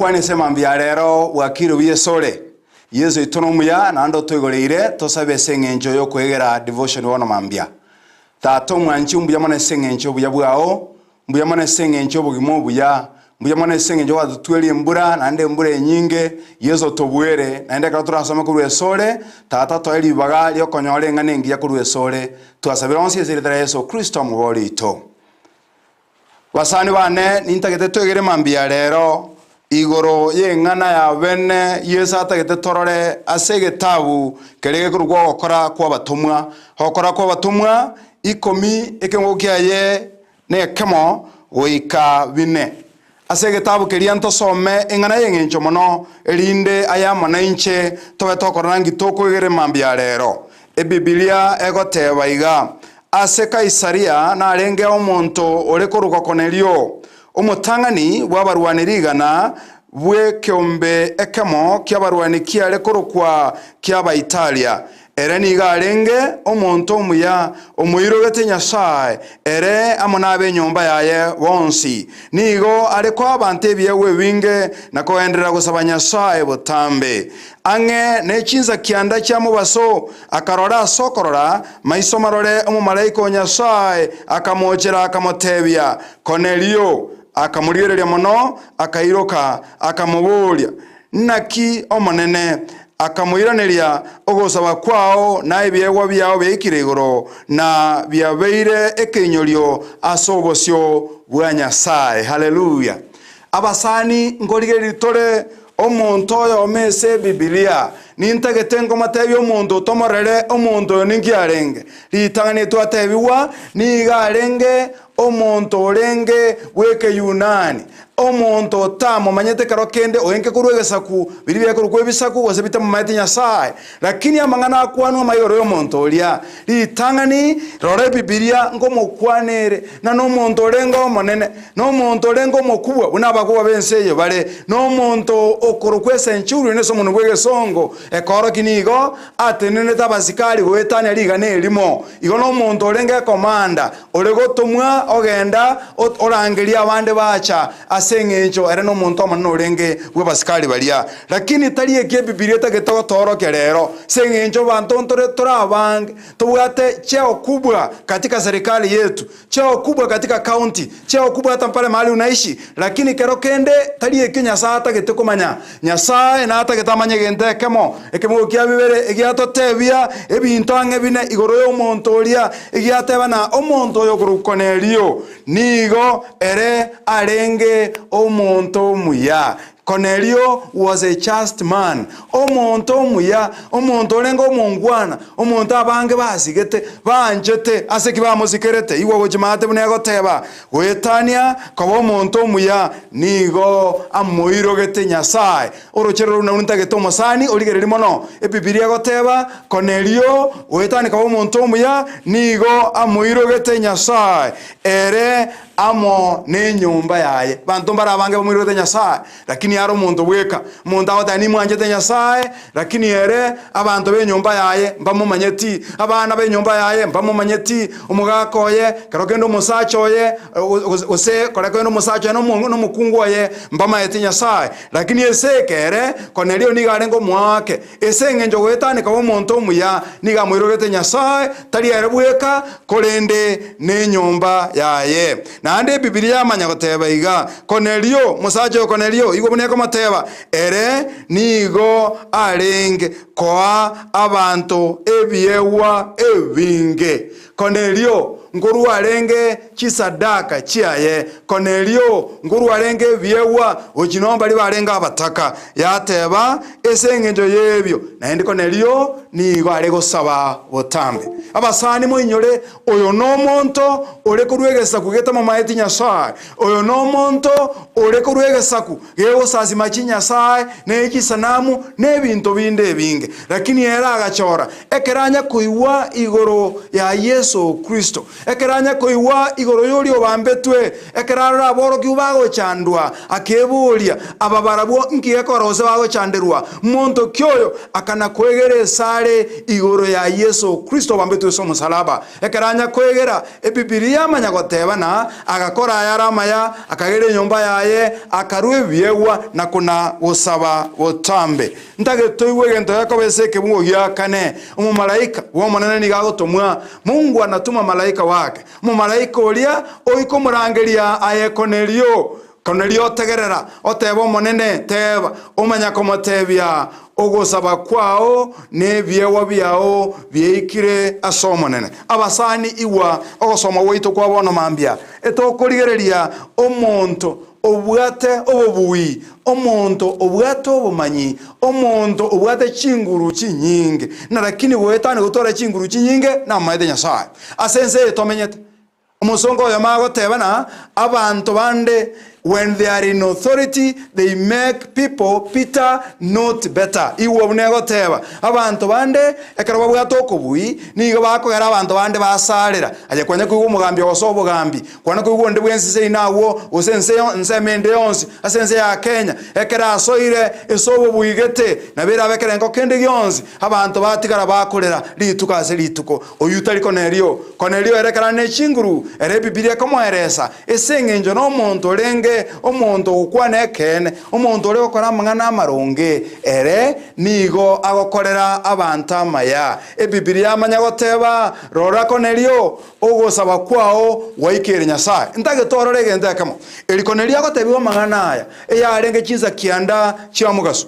Ningokwane ase mambia ya rero bwakire buya esore. Yeso oito nomuya naende otoigoreire tosabe ase eng'encho yokoegera devotion bono mambia. Tata omwanchi mbuya mono ase eng'encho yobuya bwao, mbuya mono ase eng'encho yobogima obuya, mbuya mono ase eng'encho gwatotweria embura naende embura enyinge, Yeso otobuere, naende ekero torasome korwa esore, Tata toe ribaga riokonyora eng'ana engiya korwa esore, twasabire onsi ase erieta ria Yeso Kristo omobori oito. Basani bane, nintagete twegere mambia rero igoro y'eng'ana ya bene Yeso atagete torore ase egetabu keria gekorokwa Ogokora kw'Abatomwa. Ogokora kw'Abatomwa ikomi ekeongo kiaye nekemo goika bine. Ase egetabu keria ntosome eng'ana y'eng'encho mono, erinde aye amo nainche tobe tokorora nki tokoegera mambia rero. Ebibilia egoteba iga, Ase Kaisaria narengeo omonto ore korokwa Kornelio, omotang'ani bw'abarwani rigana bw'ekeombe ekemo ki'abarwani kiare korokwa ki'Abaitalia. Ere nigo arenge omonto omuya, omoirogete Nyasae, ere amo nab'enyomba yaye bonsi. Nigo are koa abanto ebiegwa ebinge na kogenderera gosaba Nyasae botambe. Ang'e ne chinsa kianda chia mobaso akarora ase okorora maiso marore omomalaika o Nyasae akamochera akamotebia, Kornelio! Akamorigereria mono, akairoka, akamoboria, Naki Omonene? Akamoiraneria, Ogosaba kwao na ebiegwa biao biaikire igoro, na biabeire ekeinyorio ase obosio bwa Nyasae. Haleluya! Abasani, nkorigereria tore omonto oyomo ase Ebibilia. Nintagete nkomotebia omonto otomorere omonto oyo ninki arenge. Ritang'ani twatebigwa nigo arenge omonto orenge bw'Ekeyunani, omonto otamomanyete ekero kende, oenke korwa egesaku, biria biakorokwa ebisaku, gose bitamomanyete Nyasae. Lakini amang'ana akwanwe amaya igoro y'omonto oria. Ritang'ani, rora Ebibilia nkomokwana ere, na nomonto orenge omonene, na omonto orenge omokubwa, buna abakubwa b'ense eye bare, na omonto okorokwa esenchurion ase omonwa bw'egesongo, ekoorokia nigo atenenete abasikari goetania rigana erimo. Igo nomonto orenge ekomanda, ore gotomwa ogenda orangerie abande bacha, ase engencho ere nomonto omonene orenge bw'abasikari baria. Lakini tari eki Ebibilia etagete gotoorokia rero, ase engencho abanto ntore tore abange, tobwate cheo kubwa katika serikali yetu, cheo kubwa katika county, cheo kubwa hata pale mahali unaishi, lakini kero kende tari ekio Nyasae atagete komanya. Nyasae natagete amanye egento ekemo, ekemogo kia bibere egiatotebia ebinto ang'e bine igoro y'omonto oria, egiateba na omonto oyo okorokwa Kornelio nigo ere arenge omonto omuya. Kornelio was a just man, omonto omuya, omonto orenge omongwana, omonto abange basigete, banchete, ase ki bamosikerete? Igwa gochia maate buna egoteba, Goetania koba omonto omuya nigo amoirogete Nyasae. Oroche roro narwo ntagete omosani origererie mono. Ebibilia egoteba, Kornelio, goetania koba omonto omuya, nigo amoirogete Nyasae, ere amo nenyomba yaye. Banto mbare abange bamoirogete Nyasae, lakini are omonto bweka. Omonto agoteba nimwanchete Nyasae, lakini ere abanto b'enyomba yaye mbamomanyeti, abana b'enyomba yaye mbamomanyeti, omogaka oye, kero kende omosacha oye, gose kore kende omosacha oye na omokungu oye mbamaeti Nyasae. Lakini ase ekere, Kornelio nigo arenge omoake, ase engencho goetanika omonto omuya, nigo amoirogete Nyasae, tari ere bweka, korende nenyomba yaye. Naende Ebibilia yamanya goteba iga, Kornelio, omosacha oyo Kornelio, igwa buna ekomoteba, ere nigo arenge koa abanto ebiegwa ebinge. Kornelio nkorua arenge chisadaka chiaye, Kornelio nkorua arenge ebiegwa gochia nombaria barenge abataka. Yateba ase engencho y'ebio, naende Kornelio nigo are gosaba botambe. Abasani moinyore, oyo nomonto ore korua egesaku getamomaeti Nyasae, oyo nomonto ore korua egesaku gegosasima chinyasae, ne chisanamu, na ebinto binde ebinge. Lakini ere agachora, ekero anya koigwa. igoro ya Yeso Kristo. Ekero anya koigwa igoro y'oria obambetwe, ekero arora aborokigwa bagochandwa, akeboria, Aba barabwo nki gekogera gose bagochanderwa? Monto ki oyo akana kwegera esare igoro ya Yeso Kristo obambetwe ase omosalaba? Ekero anya kwegera Ebibilia amanya goteba na agakora ayare amaya, akagera enyomba yaye, akarua ebiegwa na kona gosaba botambe. Ntagete toigwe egento gekoba ase ekebungo gia kane. Omomalaika bw'Omonene nigo agotomwa, Mungu anatuma malaika wake. Omomalaika oria oikomorangeria aye Kornelio. Kornelio otegerera, oteba Omonene, teba. Omanya komotebia, Ogosaba kwao na ebiegwa biao biaikire ase Omonene. Abasani, igwa ogosoma gwaito kwa bono mambia, etokorigereria omonto obwate obobui, omonto obwate obomanyi, omonto obwate chinguru chinyinge, na lakini goetania gotwara chinguru chinyinge namaete Nyasae. Ase ense eye tomenyete, omosongo oyomo agoteba na abanto bande when they are in authority they make people bitter not better. Igwa buna egoteba, abanto bande Ekero babwate okobui, nigo bakogera abanto bande basarera. Aye kwanya koigwa omogambi ogose obogambi, kwana koigwa onde bwensi seino agwo, gose ense ensemo ende yonsi ase ense ya Kenya, ekero asoire ase obobui gete, nabo erabe ekerengo kende gionsi, abanto batigara bakorera rituko ase rituko. Oyio tari Kornelio. Kornelio ere ekero are ne chinguru, ere Ebibilia ekomoeresa, ase engencho nomonto orenge omonto ogokwana ekeene, omonto ore gokora amang'ana amaronge, ere Nigo agokorera abanto amaya. Ebibilia yamanya goteba, Rora Kornelio, ogosaba kwao gwaikeire Nyasae. Ntagete orore egento ekemo. Eri Kornelio agotebigwa amang'ana aya, eyarenge chinsa kianda chia mogaso.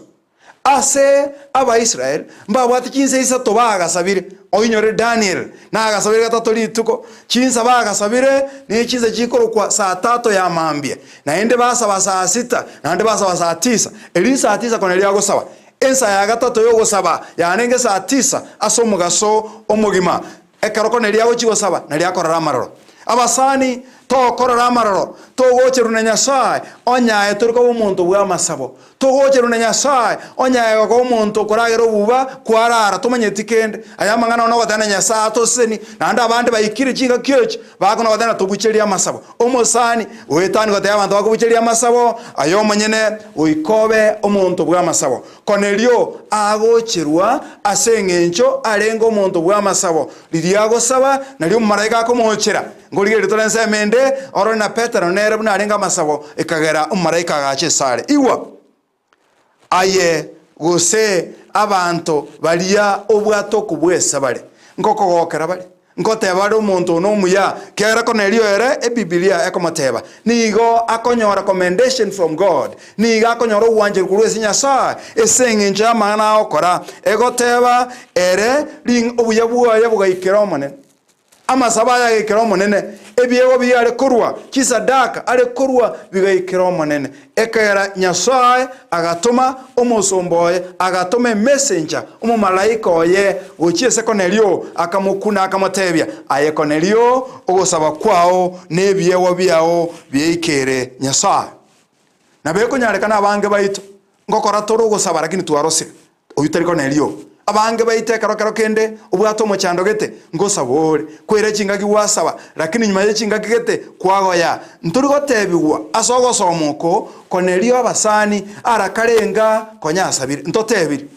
Ase Abaisraeli mbabwate chinsa isato bagasabire, oinyore Daniel nagasabire gatato rituko, chinsa bagasabire ne chinsa chikorokwa saa tato ya mambia, Naende basaba saa sita, naende basaba saa tisa. Erio saa tisa Kornelio agosaba. Ensa ya gatato y'ogosaba yarenge saa tisa ase omogaso omogima. Ekero Kornelio agochia gosaba, nario akorora amaroro. Abasani, tokorora amaroro, togocherwa na Nyasae, onye aye tori koba omonto bw'amasabo. Togocherwa na Nyasae, onye aye gokoba omonto okoragera obuba, kwarara, tomanyeti kende. Aya amang'ana one ogoteba na Nyasae atosesenie, naende abande baikire chingaki echi, bakona goteba na tobucherie amasabo. Omosani, goetania gotebia abanto bakobucheria amasabo, aye omonyene goika obe omonto bw'amasabo. Kornelio agocherwa ase engencho arenge omonto bw'amasabo. Riria agosaba, nario omomalaika akomochera. Nkorigereria tore ensemo ende, orore na Petero nere buna arenge amasabo, ekagera omomalaika agacha esare. Igwa! Aye gose abanto baria obwate okobwesa bare, nkokogokera bare, nkoteba bare omonto one omuya, ekiagera Kornelio ere Ebibilia ekomoteba, nigo akonyora commendation from God, nigo akonyora ogwancherwa korwa ase Nyasae ase engencho y'amang'ana agokora, egoteba ere ring obuya bwaye bogaikera Omonene. Amasabo aya agaikera Omonene, ebiegwa biria are korua, chisadaka are korua bigaikera Omonene. Ekagera Nyasae agatoma omosomba oye, agatoma emessenger, omomalaika oye, gochia ase Kornelio, akamokuna akamotebia, Aye Kornelio, ogosaba kwao na ebiegwa biao biaikeire Nyasae. Nabo ekonyarekana abange baito ngokora tore ogosaba lakini twarosire. Oyio tari Kornelio. Abange baito ekero kero kende obwate omochando gete, ngosaba ore, kwera chingaki gwasaba, lakini nyuma ye chingaki gete kwagoya. Ntori gotebigwa ase ogosoma oko, Kornelio abasani ara karenga konya asabire. Ntotebiri.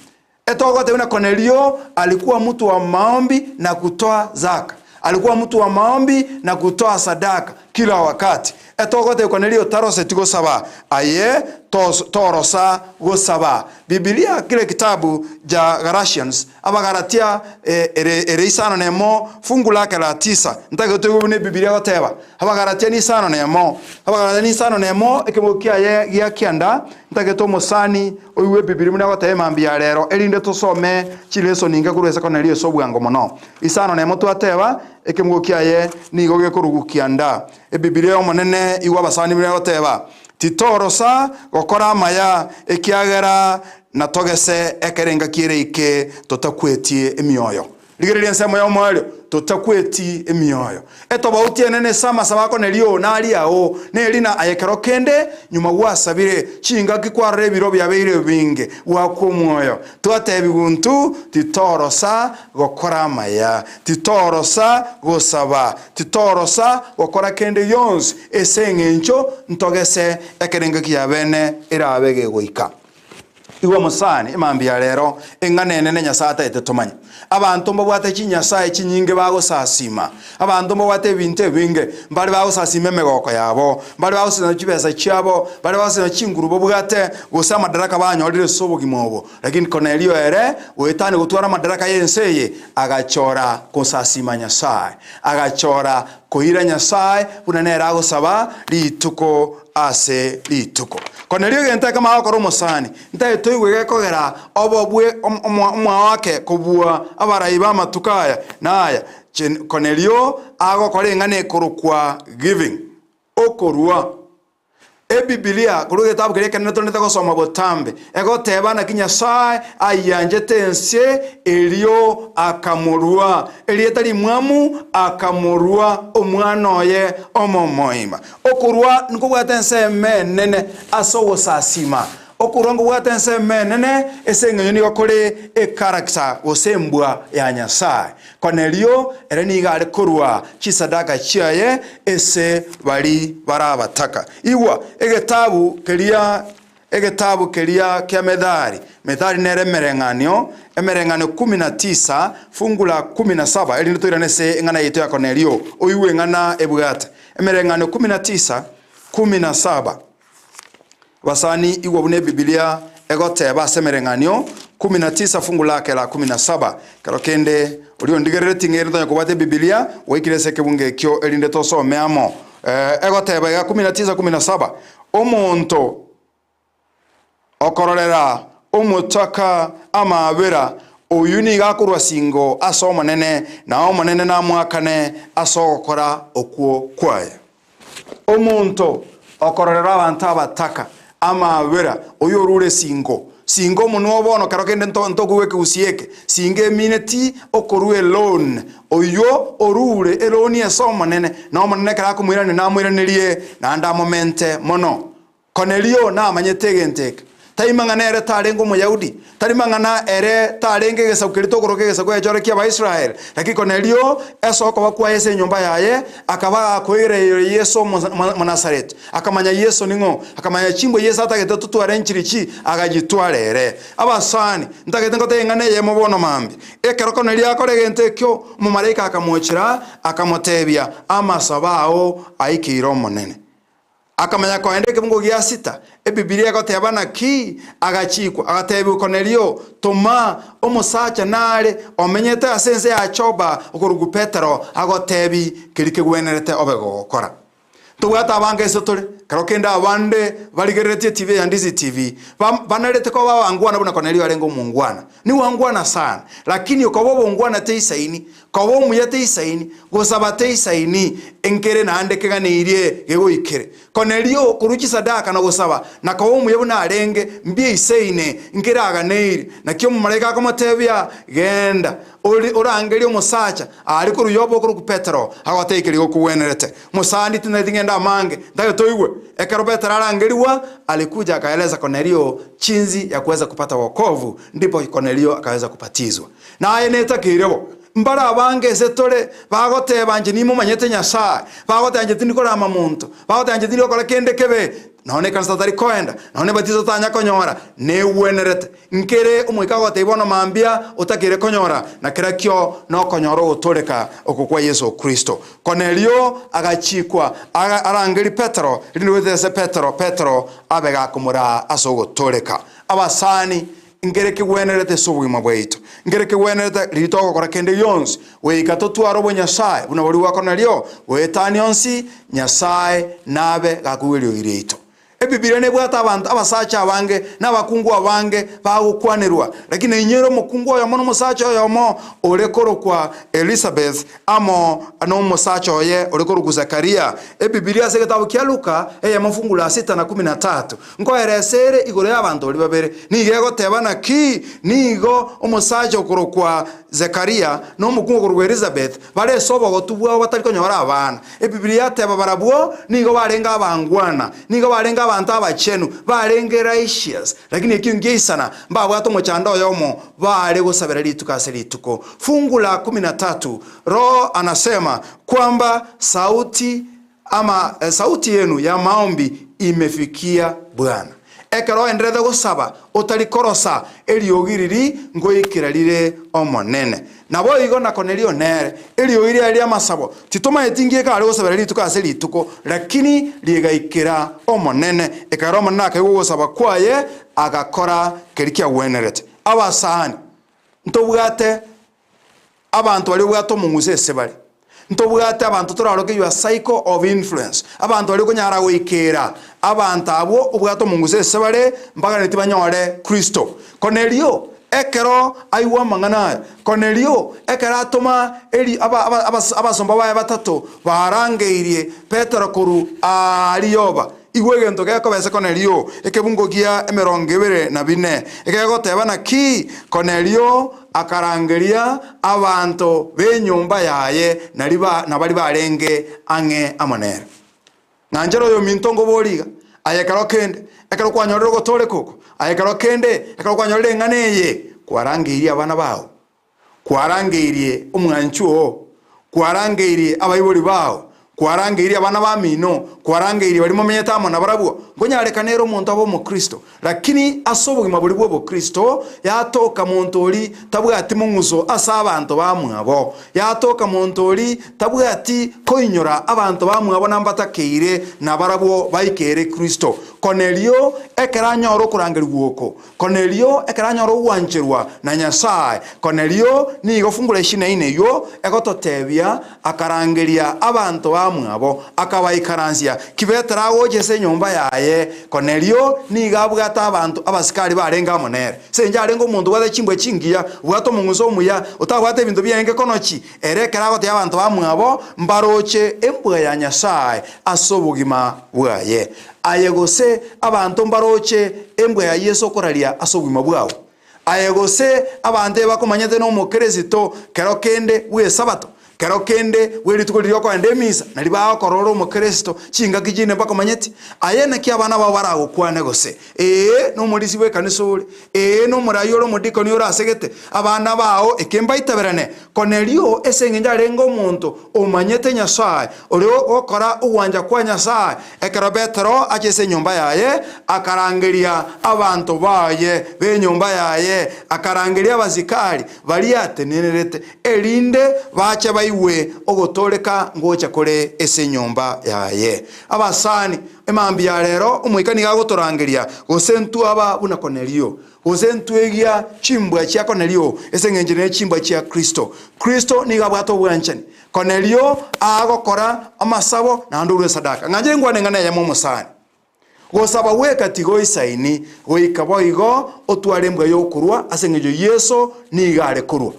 Etogotebia buna Kornelio alikuwa mtu wa maombi na kutoa zaka. Alikuwa mtu wa maombi na kutoa sadaka kila wakati. Etogotebia Kornelio taroseti gosaba, aye torosa gosaba. Bibilia kire kitabu ja Galatians, Abagalatia, ere ere isano nemo, fungu lake la tisa. Ntagete toigwe buna Ebibilia egoteba. Abagalatia ni isano nemo, Abagalatia ni isano nemo, ekemogo kiaye gia kianda, ntagete omosani oigwe Ebibilia buna egoteba emambia ya rero, erinde tosome chilesoni inke korwa ase Kornelio ase obwango mono. Isano nemo twateba, ekemogo kiaye nigo gekorugu kianda. Ebibilia y'Omonene igwa abasani buna egoteba, Titorosa gokora amaya, ekiagera natogese ekero engaki ereike totakwetie emioyo. Rigereria ensemo y'omoerio, Totakweti emioyo. Etobauti enene ase amasabo a Kornelio naria ao, neri na aye kero kende nyuma gwasabire, chingaki kwarora ebiro biabeire ebinge, gwakwa omwoyo. Twatebigwa intwe titorosa gokora amaya, titorosa gosaba, titorosa gokora kende gionsi ase engencho ntogese ekero engaki ya bene erabe gegoika. Igwa omosani, emambia ya rero, eng'ana enene Nyasae ataete tomanye. Abanto mbabwate chinyasae chinyinge bagosasima. Abanto mbabwate ebinto ebinge, mbare bagosasima emegoko yabo, mbare bagosasima chibesa chiabo, mbare bagosasima chinguru babwate, gose amadaraka banyorire ase obogima obo. Lakini Kornelio ere, goetania gotwara amadaraka y'ense eye, agachora gosasima Nyasae. Agachora koira Nyasae buna nere agosaba rituko ase rituko. Kornelio egento ekemo agokora omosani, ntae toigwe gekogera obobwe omwao kobua abarai b'amatuko aya na aya. Kornelio agokora eng'ana ekorokwa giving, okorua. Ebibilia, korwa egetabu keria ekenene torendete gosoma botambe, egoteba naki Nyasae ayianchete ense erio akamorua erieta rimwamu, akamorua Omwana oye omomoima. Okorua nkobwate ensemo enene ase ogosasima. Okorua nkobwate ensemo enene ase eng'encho nigo kore echaracter gose embwa ya Nyasae. Kornelio ere nigo are korua chisadaka chiaye ase baria bare abataka. Igwa, egetabu keria egetabu keria kia Methali, Methali nere emereng'anio, emereng'anio kumi na tisa, fungu la kumi na saba, erinde toirane ase eng'ana yaito ya Kornelio, oigwe eng'ana ebwate. Emereng'anio kumi na tisa, kumi na saba. Abasani, igwa buna Ebibilia egoteba ase emereng'anio kumi na tisa fungu lake la kumi na saba. Ekero kende oria ondigereretie ng'a ere tonya kobwata Ebibilia, gwaikire ase ekebungo ekio erinde tosome amo. Egoteba iga kumi na tisa kumi na saba, Omonto okororera omotaka amaabera, oyio nigo akorwa singo ase Omonene, na Omonene namoakane ase ogokora okwo kwaye. Omonto okororera abanto abataka amaabera, oyio orure singo. Singo omonwa o bono kero kende nto ntokoigwa ekegusii eke, singo emineti okorua eloan, oyio orure eloan ase Omonene, na Omonene ekero akomoiraneria namoiranerie naende amomente mono. Kornelio namanyete egento eke. Tari mang'ana ere tarenge Omoyahudi, tari mang'ana ere tarenge egesaku keria tokoroka egesaku egechore ki'Abaisraeli. Lakini Kornelio, ase okoba kwaye ase enyomba yaye, akaba gakoigereria Yeso Omonasareti, akamanya Yeso ning'o, akamanya chimbwa Yeso atagete totware nchirichi, agachitwara ere. Abasani, ntagete ngotebie eng'ana eyemo bono mambia. Ekero Kornelio akora egento ekio, omomalaika akamochera, akamotebia, Amasabo ao aikeire Omonene. Akamanya koenda ekebungo gia sita, Ebibilia egoteba naki, Agachikwa, agatebigwa Kornelio, Toma omosacha nare omenyete ase ense ya Jopa okorokwa Petero, agotebi keria kegwenerete obe gogokora. Ntobwate abange ase tore, kero kende abande barigereretie etibi ya Ndizi TV, banarete koba abangwana buna Kornelio arenge omongwana. Niwangwana sana, lakini okoba obongwana teisaini, Koba omuya teisaini, gosaba teisaini, enkere naende keganeirie gegoikere. Kornelio korwa chisadaka na gosaba, na koba omuya buna arenge, mbieisaine, nkere aganeiri. Naki omomalaika akomotebia, Genda, orangerie omosacha aare korwa Yopa okorokwa Petero, agotebie keria gokogwenerete. Mosani, tintageti ngende amange, ntagete oigwe. Ekero Petero arangerigwa, alikuja akaeleza Kornelio chinsi ya kuweza kupata wokovu, ndipo Kornelio akaweza kubatizwa. Naye netakeire bo. Mbare abange ase tore bagoteba, Inche nimomanyete Nyasae, bagoteba, Inche tindi korama monto, bagoteba, Inche tindi gokora kende kebe, nonya ekanisa tari koenda, nonya ebatiso tanya konyora, negwenerete. Nkere Omoika agotebia bono mambia otakeire konyora, na kerakio nokonyora ogotooreka oko kwa Yeso Kristo. Kornelio agachikwa arangerie Petero, erinde goetera ase Petero, Petero abe gakomoraa ase ogotooreka. Abasani, Nkere kegwenerete ase obogima bwaito, nkere kegwenerete riria togokora kende gionsi, goika totware obonyasae buna boria bwa Kornelio, goetania onsi, Nyasae nabe gakoigwa eriogi riaito. Ebibilia nebwate abanto abasacha abange na abakungu abange bagokwanerwa, lakini nainyore omokungu oyomo na omosacha oyomo ore korokwa Elisabeth amo nomosacha oye ore korokwa Zakaria. Ebibilia ase egetabu kia Luka eyemo fungu la sita na kumi na tatu nkoeresa ere igoro y'abanto baria babere. Nigo egoteba naki nigo omosacha okorokwa Zekaria na omokungu okorokwa Elisabeth bare ase obogotu bwabo batari konyora abana. Ebibilia yateba barabwo nigo barenge abangwana, nigo barenge abanto abachenu, barenge righteous, lakini ekio ngeisana, mbabwate omochando oyomo bare gosabera rituko ase rituko. Fungu la kumi na tatu, Roho anasema kwamba sauti ama sauti yenu ya maombi imefikia Bwana. Ekero oenderete gosaba otari korosa eriogi riria ngoikera rire Omonene. Naboigo na Kornelio nere, eriogi riaye ri'amasabo titomaeti ngieka are gosabera rituko ase rituko, lakini rigaikera Omonene, ekero Omonene akaigwa ogosaba kwaye, agakora keria kiagwenerete. Abasani, ntobwate Abanto baria obwate omong'uso ase bare. Ntobwate abanto toraroke your cycle of influence, abanto baria okonyara goikera abanto abwo obwate omong'uso ase bare mbaganetie banyore Kristo. Kornelio ekero aigwa amang'ana aya, Kornelio ekero atoma eri aba aba abas abasomba baye batato barangeirie Petero korwa aaria Yoba, Igwa egento gekoba ase Kornelio, ekebungo gia emerongo ebere na bine, egegoteba naki Kornelio akarangeria abanto b'enyomba yaye na baria barenge ang'e amo nere. Ng'anchere oyominto nkoborie iga, Aye ekero kende, ekero kwanyorire ogotooreka oko, aye ekero kende, ekero kwanyorire eng'ana eye, kwarangeirie abana bao? Kwarangeirie omwanchwa oo, kwarangeirie abaibori bao, kwarangeirie abana bamino, kwarangeirie baria momenyete amo nabarabwo. Nkonyarekana ere omonto abe omokristo, lakini ase obogima boria bw'obokristo yatoka monto oria tabwati mong'uso ase abanto bamwabo, yatoka monto oria tabwati koinyora abanto bamwabo na mbatakeire nabarabwo baikere Kristo. Kornelio ekero anyora okorangerigwa oko, Kornelio ekero anyora ogwancherwa na Nyasae, Kornelio nigo fungu la ishirini na ine eyio egototebia, akarangeria abanto bamwabo, akabaikaransia ki Petero agocha ase enyomba yaye. Kornelio nigo abwate abanto abasikari barenge amo nere. Ase engencho arenge omonto obwate chimbwa chingiya, obwate omong'uso omuya, otabwate ebinto biarenge konochi, ere ekero agotebia abanto bamwabo mbaroche embwa ya Nyasae ase obogima bwaye. Aye gose abanto mbaroche embwa ya Yeso okoraria ase obogima bwao? Aye gose abanto ebakomanyete n'Omokeresito kero kende bw'Esabato, kero kende bwe rituko riria okoenda emisa, nario bagokorora Omokeresito chingaki chinde mbakomanyeti? Aye naki abana bao baragokwane gose, Ee, nomorisia bw'ekanisa ore, ee, nomorai ore omodikoni ore asegete abana bao, eke mbaitaberane. Kornelio ase engencho arenge omonto omanyete Nyasae, ore gokora ogwancha kwa Nyasae, ekero Petero acha ase enyomba yaye, akarangeria abanto baye b'enyomba yaye, akarangeria abasikari baria atenenerete, erinde bache baigwe ogotooreka ngocha kore ase enyomba yaye. Abasani, emambia ya rero Omoika nigo agotorangeria, gose ntwaba buna Kornelio. Gose ntwegia chimbwa chia Kornelio ase engencho ne chimbwa chia Kristo. Kristo nigo abwate obwanchani. Kornelio agokora amasabo naende orua esadaka. Ng'anche nkwane eng'ana eyemo omosani. Gosaba gweka tigoisaini goika boigo otware embwa yokorua ase engencho Yeso nigo are korua.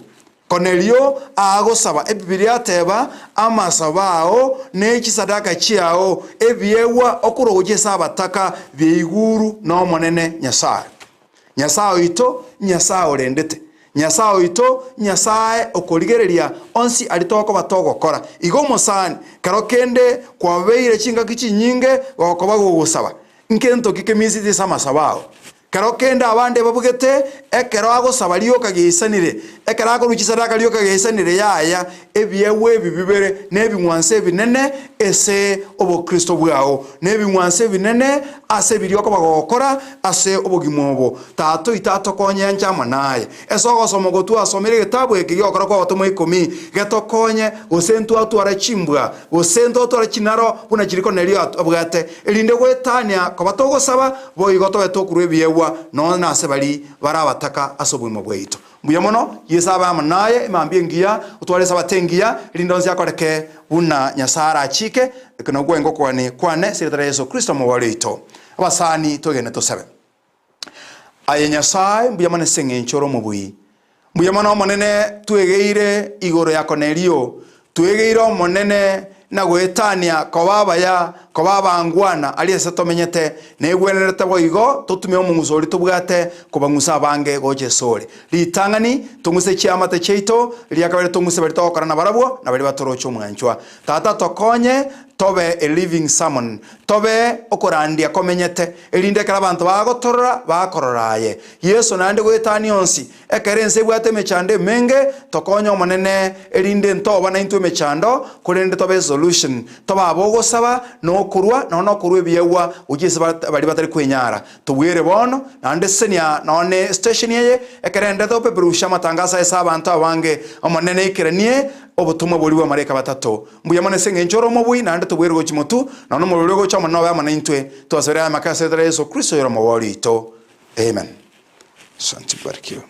Kornelio agosaba, Ebibilia ateba, Amasabo ao ne chisadaka chiao, ebiegwa okorua gochia ase abataka, biaiguru n'Omonene Nyasae. Nyasae oito, Nyasae orendete. Nyasae oito, Nyasae okorigereria onsi aria tokoba togokora. Igo omosani, kero kende kwabeire chingaki chinyinge gokoba gogosaba, nkento ki kemiseti ase amasabo ao? Kero kende abande babugete ekero agosaba rioka geisanire, ekero akorua chisadaka rioka geisanire, yaya, ebiegwa ebi bibere nebing'wanso ebinene ase obokristo bwao, nebing'wanso ebinene ase biria okoba gogokora ase obogima obo. Tata oito atokonye anche amo naye. Ase ogosoma oko twasomire egetabu eke gi'ogokora kw'abatomwa ikomi, getokonye, gose ntwatwara chimbwa, gose ntwatwara chinaro buna chiria Kornelio abwate, erinde goetania koba togosaba, boigo tobe tokorua ebiegwa nonya nase baria bare abataka ase obogima bwaito. Mbuya mono, Yeso abe amo naye, emambia engiya, otware esabato engiya, erinde onsi akoreke buna Nyasae arachike. Eke nokwo engokwania kwane ase erieta ria Yeso Kristo Omobori oito. Abasani twegene tosabe. Aye Nyasae, mbuya mono ase eng'encho ore omobui. Mbuya mono Omonene twegeire igoro ya Kornelio, twegeire Omonene na goetania koba abaya, koba abangwana aria ase tomenyete, negwenerete boigo totume omong'uso oria tobwate kobang'usa abange gocha esore. Ritang'ani, tong'use chiamate chiaito, eria kabere tong'use baria togokora nabarabwo, na baria batoroche omwanchwa. Tata tokonye tobe a living sermon, tobe okorandia komenyete, erinde ekero abanto bagotorora, bakorora aye. Yeso naende goetania onsi, ekero ense ebwate emechando emenge, tokonye Omonene, erinde ntoba naintwe emechando, korende tobe esolution, tobe abogosaba, na okorua, nonya nokorua ebiegwa gochia ase baria batari kwenyara. Tobwere bono, naende sesenia nonya estation eye, ekero endete opeperushe amatangaso aye ase abanto abange, Omonene aikeranie obotomwa boria bw'amalaika batato. Mbuya mono ase engencho ore omobui, naende tobwere gochia motwe, nonya omorweri ogocha Omonene obe amo naintwe. Twasabire aya amaka ase erieta ria Yeso Kristo oyore omobori oito. Amen. Asante barikiwe.